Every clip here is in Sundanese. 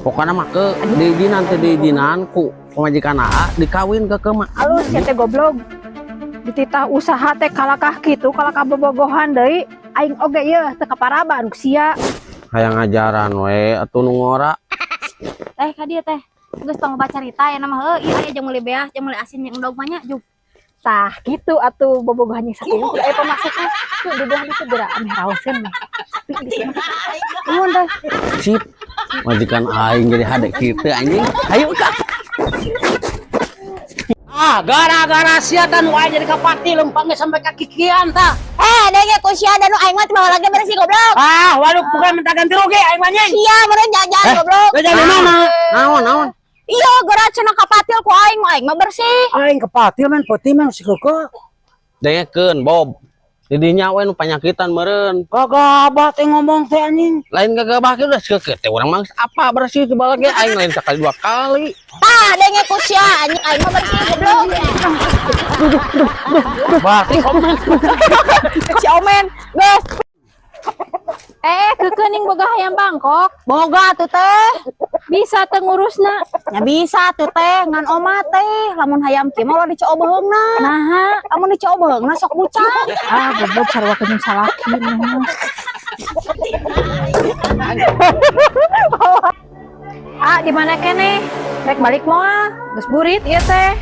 Pokoknya mah ke diizinan teh diizinan ku pamajikan aa dikawin ke mah. Alus sia teh goblok. Dititah usaha teh kalakah kitu, kalakah bobogohan deui. Aing oge ieu teu kaparaban ku sia. Hayang ngajaran we atuh nu ngora. Teh ka dieu teh. Geus tong loba carita ya nama heuh, ieu aya jeung meuli beas, jeung meuli asin jeung endog mah nya juk. Tah kitu atuh bobogohan jeung sapi kudu aya pemasukan. Tuh di belah ditu geura ameh raoseun meh. Sapi di sini. Nuhun teh. Sip. Majikan aing jadi hade kitu anjing. Hayu ka. Ah, gara-gara sia tan wae jadi kapati lempangnya sampai ka kikian tah. Eh, denge ku sia da nu aing mah teu bawa lagi bersih goblok. Ah, waduh bukan minta ganti rugi aing mah nying. Sia meureun jajan goblok. Jajan di mana? Naon naon? Iya, geura cenah kapatil ku aing mah aing mah bersih. Aing kepatil men peuting men si Keke. Dengekeun Bob. Di dinya we nu panyakitan meureun. Gagabah teh ngomong teh anjing. Lain gagabah kieu udah seukeut teh urang mah geus apa bersih coba lagi aing lain sekali dua kali. Tah, denge ku sia anjing aing mah bersih goblok. Berarti komen. Si Omen, geus. Eh, keukeun boga hayam Bangkok. Boga tuh teh. Bisa teu ngurusna. Ya bisa tuh teh ngan oma teh lamun hayam kieu mah ulah dicoo beuheungna. Naha? Lamun dicoo beuheungna sok bucak. Ah, goblok sarua jeung salaki mah. Ah, di mana keneh? Rek balik moal. Geus burit ieu teh.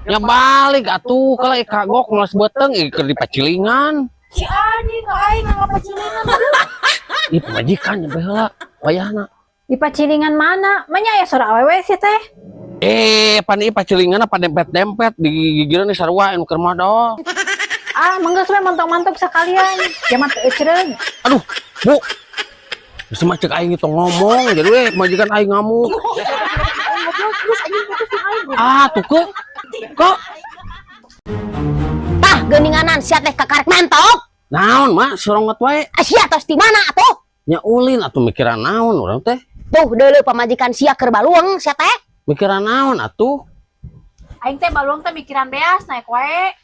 Ya balik atuh kalau kagok malas beteng ih keur dipacilingan. Si anjing ka aing ngapacilingan. Ih pamajikan nyampe heula wayahna. Di pacilingan mana? Manya aya sora awewe sih teh. Eh, pan ieu pacilingan apa dempet-dempet di gigireun sarua anu keur modol. Ah, mangga we mantog-mantog sakalian. Jaman teu ecreug. Aduh, Bu. Geus mah cek aing itu ngomong jadi we majikan aing ngamuk. Ah, tuh ke. Kok Tah geuninganan sia teh kakarek mentok. Naon mak sorongot wae? Ah, sia tos di mana atuh? Nya ulin atuh mikiran naon urang teh? Tuh deuleu pamajikan sia keur balueng sia teh. Mikiran naon atuh? Aing teh baluang teh mikiran beas naik wae.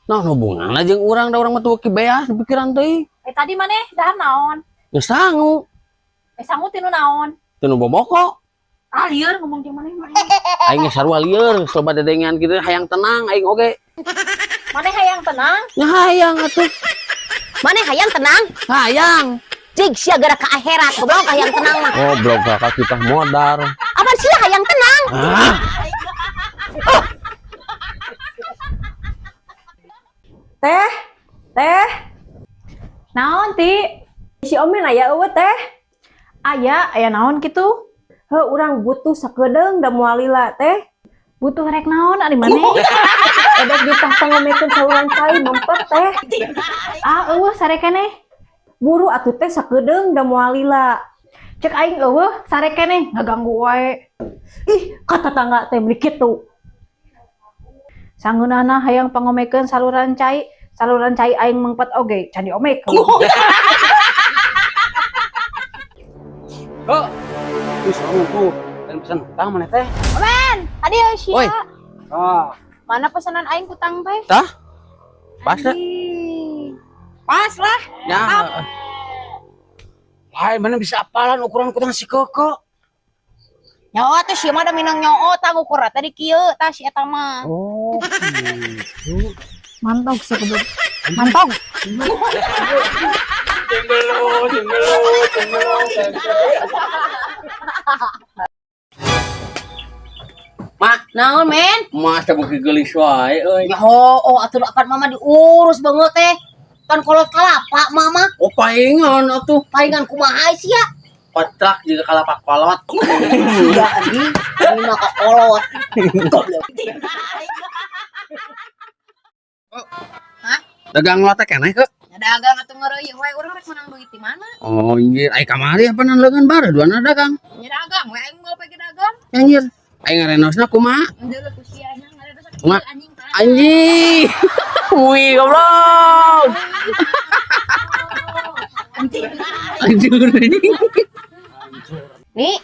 Naon hubunganna jeung urang da urang mah teu beas di pikiran teh. Eh tadi maneh dahar naon? Geus sangu, Eh sangu tinu naon? Teu nu boboko. Ah lieur ngomong jeung maneh mah. Aing geus sarua lieur, geus loba dedengean kitu hayang tenang aing oge. Maneh hayang tenang? Nya hayang atuh. Maneh hayang tenang? Hayang. Jig sia gara ka akhirat goblok hayang tenang mah. Goblok kakak kita modar. Apa sia hayang tenang? Ah, Teh, teh, Naon ti? Si Omen aya eueuh teh. Aya, aya naon kitu? Heuh, urang butuh sakedeung da moal lila teh. Butuh rek naon ari maneh? Edek ditah pangomekeun saluran cai mempet teh. Ah eueuh sare keneh. Buru atuh teh sakedeung da moal lila. Cek aing eueuh sare keneh ngaganggu wae. Ih, ka tatangga teh meuni kitu. Sangeunahna hayang pangomekeun saluran cai aing mengpet oge can diomekeun. Kok. Wis tuh dan pesan hutang mana teh? Omen, tadi ya sia. Oi. Ah, Mana pesanan aing kutang teh? Tah? Pas teh? Pas lah. Ya. Lain mana bisa apalan ukuran kutang si Koko? Nyawa tuh sia mah da minang nyoo tah ngukur tadi kieu tah si eta mah. Oh, gitu. Mantog sih goblok. Mantog. Jenggelo, jenggelo, jenggelo. Mak, Naon men? Mas teh beuki geulis wae euy. Ya oh atuh apan mama diurus banget teh. Kan kolot kalapa mama. Oh paingan atuh. Palingan kumaha sia? Kocrak juga kalapa kolot. Sia anjing, mina ka kolot. Goblok. Dagang lotek keneh ke? Ya dagang atuh ngeureuy we urang rek menang duit di mana? Oh anjir, ai kamari apa nan leungeun bare duana dagang. Nya dagang we aing moal pake dagang. Anjir, aing ngarenosna kumaha? Deuleu ku sia nya ngarenos Ma- anjing tah. Anjing. Wih, goblok. Anjir anjing. Nih,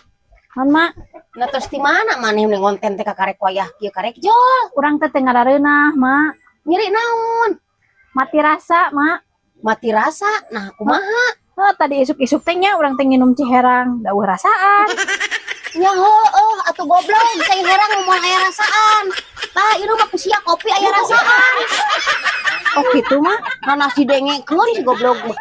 Naon mak? nah terus di mana maneh mending ngonten teh kakarek wayah kieu karek jol. Urang teh teu ngarareunah, mak. Nyeri naon? Mati rasa, mak. Mati rasa. Nah, kumaha? Heuh, tadi isuk-isuk teh nya urang teh nginum ciherang, da eueuh rasaan. Ya heueuh atuh goblok, cai herang moal aya rasaan. Tah, ieu mah ku sia kopi aya rasaan. Oh gitu mah. Mana si dengekeun si goblok mah.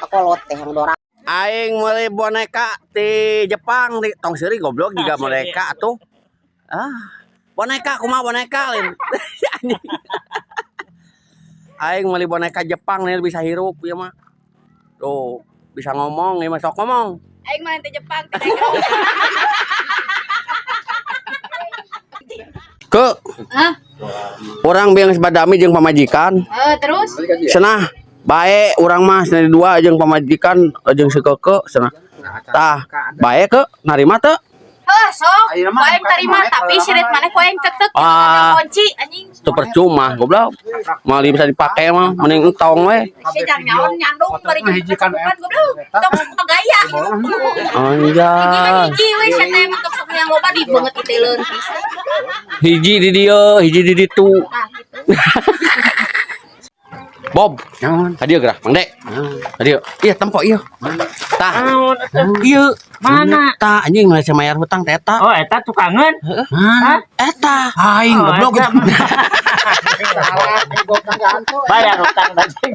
Kolot teh yang dora. Aing meuli boneka di Jepang di tong seuri goblok juga boneka atuh. Ah, boneka kumaha boneka lain. Aing meuli boneka Jepang nih bisa hirup ieu mah. Tuh, bisa ngomong ieu mah sok ngomong. Aing mah teh Jepang. Ke. Urang biang badami jeung pamajikan. Eh, terus Cenah bae urang mah cenah dua jeung pamajikan jeung si Keke cenah. Tah, bae ke narima teu? Heuh, sok. Ku aing tarima tapi sirit maneh ku aing tek-tek Ah. kunci anjing. Itu percuma goblok. Mali bisa dipake mah mending entong we. Sia jangan nyaon nyandung bari jeung goblok. Tong tong gaya. Anjay. Hiji we sia teh untuk sok yang loba di beungeut iteleun pisan. Hiji di dieu, hiji di ditu. Nah, gitu. Bob, hadieu gerah, Mang Dek. Hadieu. Iya, tempo ieu. Tah. Ieu. Mana? Tah anjing mulai mayar hutang teh eta. Oh, eta tukangan. Mana? Eta. Aing Oh, goblok. eta. Bayar utang tadi.